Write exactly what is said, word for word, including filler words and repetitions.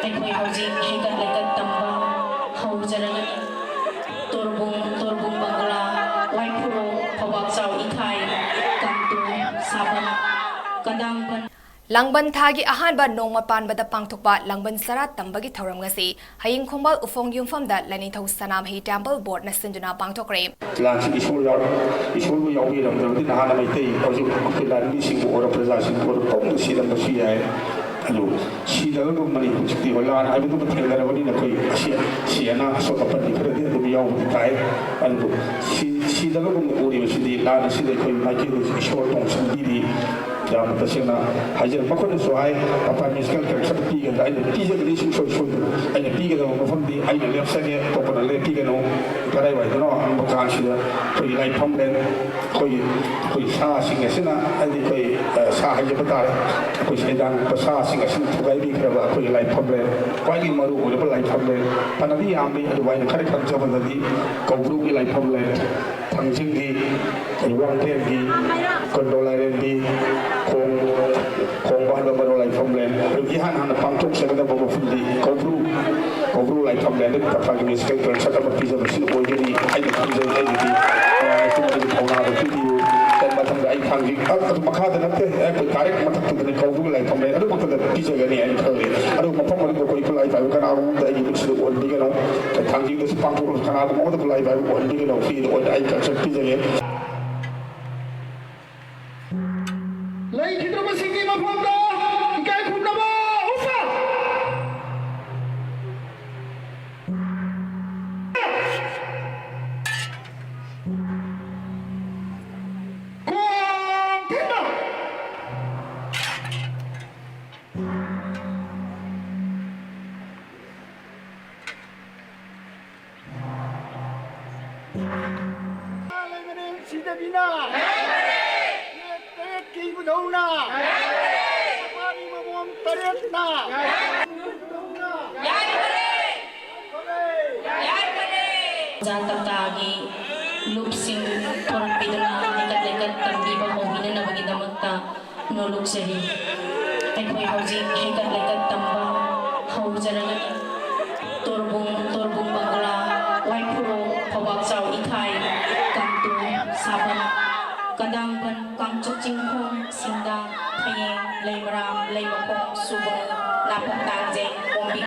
ꯑꯩꯈꯣꯏ ꯍꯧꯖꯤꯛ ꯍꯩꯀꯠ ꯂꯩꯀꯠ ꯇꯝꯕ ꯍꯧꯖꯔꯒꯅꯤ꯫ ꯇꯣꯔꯕꯨꯡ, ꯇꯣꯔꯕꯨꯡ ꯕꯪꯒ꯭ꯂꯥ, ꯋꯥꯏꯈꯨꯔꯣꯛ, ꯐꯧꯕꯥꯛꯆꯥꯎ ꯏꯊꯥꯏ, ꯀꯥꯡꯇꯨ, ꯁꯥꯕꯝ, ꯀꯗꯥꯡꯕꯟ, ꯂꯥꯡꯕꯟ ꯊꯥꯒꯤ ꯑꯍꯥꯟꯕ ꯅꯣꯡꯃ ꯄꯥꯟꯕꯗ ꯄꯥꯡꯊꯣꯛꯄ ꯂꯥꯡꯕꯟ ꯆꯔꯥ ꯇꯝꯕꯒꯤ ꯊꯧꯔꯝ ꯉꯁꯤ ꯍꯌꯤꯡ ꯈꯣꯡꯕꯥꯜ ꯎꯐꯣꯡ ꯌꯨꯝꯐꯝꯗ ꯂꯥꯏꯅꯤꯡꯊꯧ ꯁꯅꯥꯃꯍꯤ ꯇꯦꯝꯄꯜ ꯕꯣꯔꯗꯅ ꯁꯤꯟꯗꯨꯅ ꯄꯥꯡꯊꯣꯛꯈ꯭ꯔꯦ꯫ ꯂꯥꯟꯁꯤ ꯏꯁꯣꯔ ꯌꯥꯎ-, ꯏꯁꯣꯔꯕꯨ ꯌꯥꯎꯕꯤꯔꯝꯗ꯭ꯔꯕꯗꯤ ꯅꯍꯥꯟꯅ ꯃꯩꯇꯩ ꯍꯧꯖꯤꯛ ꯑꯩꯈꯣꯏ ꯂꯥꯟꯃꯤꯁꯤꯡꯕꯨ ꯑꯣꯏꯔꯣ, ꯄ꯭ꯔꯖꯥꯁꯤꯡꯕꯨ ꯑꯣꯏꯔꯣ ꯀꯧꯅ ꯁꯤꯔꯝꯕꯁꯨ ꯌꯥꯏ꯫ ꯑꯗꯨ ꯁꯤꯗꯕꯒꯨꯝꯕꯅꯤ ꯍꯧꯖꯤꯛꯇꯤ꯫ ꯍꯣꯏ, ꯂꯥꯟ ꯍꯥꯏꯕꯗꯨꯃ ꯊꯦꯡꯅꯔꯕꯅꯤꯅ ꯑꯩꯈꯣꯏ ꯑꯁꯤ, ꯁꯤ ꯑꯅꯥ ꯑꯁꯣꯛ ꯑꯄꯟꯗꯤ ꯈꯔꯗꯤ ꯑꯗꯨꯝ ꯌꯥꯎꯕꯗꯤ ꯇꯥꯏ꯫ ꯑꯗꯨꯕꯨ ꯁꯤ, ꯁꯤꯗꯕꯒꯨꯝꯅ ꯎꯔꯤꯕꯁꯤꯗꯤ ꯂꯥꯟ ꯑꯁꯤꯗ ꯑꯩꯈꯣꯏ ꯃꯥꯏꯀꯩꯗꯒꯤ ꯏꯁꯣꯔ ꯇꯣꯡꯁꯤꯟꯕꯤꯔꯤ꯫ ꯌꯥꯝꯅ ꯇꯁꯦꯡꯅ ꯍꯥꯏꯖꯔꯦ꯫ ꯃꯈꯣꯏꯅꯁꯨ ꯍꯥꯏ, "ꯄꯄꯥ ꯃ꯭ꯌꯨꯖꯤꯀꯦꯜ ꯀꯟꯁꯔꯠ ꯄꯤꯒꯗ꯭ꯔꯥ?" ꯑꯩꯅ ꯄꯤꯖꯒꯅꯤ ꯁꯨꯡꯁꯣꯏ ꯁꯣꯏꯗꯅ꯫ ꯑꯩꯅ ꯄꯤꯒꯗꯕ ꯃꯐꯝꯗꯤ ꯑꯩꯅ ꯂꯦꯞꯆꯒꯦ, ꯑꯇꯣꯞꯄꯅ ꯂꯦꯞꯄꯤꯒꯅꯨ꯫ ꯀꯗꯥꯏꯋꯥꯏꯗꯅꯣ ꯍꯪꯕ ꯀꯥꯟꯁꯤꯗ ꯑꯩꯈꯣꯏꯒꯤ ꯂꯥꯏꯐꯝꯂꯦꯟ, ꯑꯩꯈꯣꯏꯒꯤ, ꯑꯩꯈꯣꯏ ꯁꯥꯁꯤꯡ ꯑꯁꯤꯅ, ꯍꯥꯏꯗꯤ ꯑꯩꯈꯣꯏ, ꯑ, ꯁꯥ ꯍꯥꯏꯖꯕ ꯇꯥꯔꯦ, ꯑꯩꯈꯣꯏ ꯁꯩꯗꯥꯡꯕ ꯁꯥꯁꯤꯡ ꯑꯁꯤꯅ ꯊꯨꯒꯥꯏꯕꯤꯈ꯭ꯔꯕ ꯑꯩꯈꯣꯏꯒꯤ ꯂꯥꯏꯐꯝꯂꯦꯟ, ꯈ꯭ꯋꯥꯏꯗꯒꯤ ꯃꯔꯨ ꯑꯣꯏꯔꯕ ꯂꯥꯏꯐꯝꯂꯦꯟ ꯐꯅꯗꯤ ꯌꯥꯝꯃꯤ, ꯑꯗꯨꯕꯨ ꯑꯩꯅ ꯈꯔ ꯈꯪꯖꯕꯗꯗꯤ ꯀꯧꯕ꯭ꯔꯨꯒꯤ ꯂꯥꯏꯐꯝꯂꯦꯟ, ꯊꯥꯡꯖꯤꯡꯒꯤ, ꯋꯥꯡꯕ꯭ꯔꯦꯟꯒꯤ, ꯀꯣꯟꯗꯣ ꯂꯥꯏꯔꯦꯝꯕꯤ, ꯈꯣꯡ, ꯈꯣꯡꯕ ꯍꯥꯏꯕ ꯃꯔꯨ ꯂꯥꯏꯐꯝꯂꯦꯟ꯫ ꯑꯗꯨ ꯏꯍꯥꯟ ꯍꯥꯟꯅ ꯄꯥꯡꯊꯣꯛꯆꯒꯗꯕ ꯃꯐꯝꯗꯤ ꯀꯧꯕ꯭ꯔꯨ, ꯀꯧꯕ꯭ꯔꯨ ꯂꯥꯏꯐꯝꯂꯦꯟꯗ ꯄꯇꯥꯒꯤ ꯃ꯭ꯌꯨꯖꯤꯀꯦꯜ ꯀꯟꯁꯔꯠ ꯑꯃ ꯄꯤꯖꯕꯁꯤ ꯑꯣꯏꯒꯅꯤ ꯍꯥꯏꯅ ꯈꯟꯖꯩ꯫ ꯑꯩꯒꯤꯗꯤ ꯃꯌꯥꯝꯅꯁꯨ ꯃꯗꯨꯒꯤ ꯊꯧꯅꯥꯗꯨ ꯄꯤꯕꯤꯌꯨ꯫ ꯑꯩ ꯃꯊꯪꯗ ꯑꯩ ꯊꯥꯡꯖꯤꯡ, ꯑ-, ꯑꯗꯨ ꯃꯈꯥꯗ ꯅꯠꯇꯦ, ꯑꯩꯈꯣꯏ ꯗꯥꯏꯔꯦꯛ ꯃꯊꯛꯇꯨꯗꯅꯤ ꯀꯧꯕ꯭ꯔꯨ ꯂꯥꯏꯐꯝꯂꯦꯟ ꯑꯗꯨꯃꯛꯇꯗ ꯄꯤꯖꯒꯅꯤ ꯍꯥꯏꯅ ꯈꯜꯂꯤ꯫ ꯑꯗꯨ ꯃꯐꯝ ꯑꯗꯨꯗ ꯑꯩꯈꯣꯏ ꯈꯨꯠꯂꯥꯏ ꯄꯥꯏꯕ ꯀꯅꯥꯒꯨꯝꯕ ꯑꯃꯗ ꯑꯩꯒꯤ ꯃꯤꯠꯁꯤꯗ ꯎꯍꯟꯕꯤꯒꯅꯨ꯫ ꯊꯥꯡꯖꯤꯡꯗꯁꯨ ꯄꯥꯡꯊꯣꯛꯂꯁꯨ ꯀꯅꯥꯒꯨꯝꯕ ꯑꯃꯗ ꯈꯨꯠꯂꯥꯏ ꯄꯥꯏꯕ ꯎꯍꯟꯕꯤꯒꯅꯨ꯫ ꯐ꯭ꯔꯤꯗ ꯑꯣꯏꯅ ꯑꯩ ꯀꯟꯁꯔꯠ ꯄꯤꯖꯒꯦ꯫ ꯂꯩꯈꯤꯗ꯭ꯔꯕꯁꯤꯡꯒꯤ ꯃꯐꯝꯗ ꯏꯀꯥꯏ ꯈꯨꯝꯅꯕ ꯎꯞꯄ꯫ ꯈꯣꯡ ꯊꯦꯡꯅ꯫ ꯂꯩꯕꯅꯦ ꯁꯤꯗꯕꯤꯅ꯫ ꯇꯔꯦꯠ ꯇꯔꯦꯠꯀꯤ ꯏꯕꯨꯙꯧꯅ꯫ ꯃꯄꯥꯅꯤ ꯃꯃꯣꯝ ꯇꯔꯦꯠꯅ꯫ ꯑꯣꯖꯥ ꯇꯥꯇꯥꯒꯤ ꯂꯨꯞꯁꯤꯡ ꯊꯣꯔꯛꯄꯤꯗꯨꯅ ꯍꯩꯀꯠ ꯂꯩꯀꯠ ꯇꯝꯕꯤꯕ ꯍꯧꯕꯤꯅꯅꯕꯒꯤꯗꯃꯛꯇ ꯅꯣꯂꯨꯛꯆꯔꯤ꯫ ꯑꯩꯈꯣꯏ ꯍꯧꯖꯤꯛ ꯍꯩꯀꯠ ꯂꯩꯀꯠ ꯇꯝꯕ ꯍꯧꯖꯔꯒꯅꯤ꯫ ꯇꯣꯔꯕꯨꯡ, ꯇꯣꯔꯕꯨꯡ ꯕꯪꯒꯂꯥ, ꯋꯥꯏꯈꯨꯔꯣꯛ, ꯐꯧꯕꯥꯛꯆꯥꯎ ꯏꯊꯥꯏ, ꯀꯥꯡꯇꯨ, ꯁꯥꯕꯟ, ꯀꯗꯥꯡꯕꯟ, ꯀꯥꯡꯆꯨꯞ ꯆꯤꯡꯈꯣꯡ, ꯁꯤꯡꯗꯥꯡ, ꯐꯌꯦꯡ, ꯂꯩꯃꯔꯥꯝ, ꯂꯩꯃꯈꯣꯡ, ꯁꯨꯕꯧ, ꯅꯥꯄꯣꯛ ꯇꯥꯡꯖꯩ, ꯀꯣꯝꯕꯤ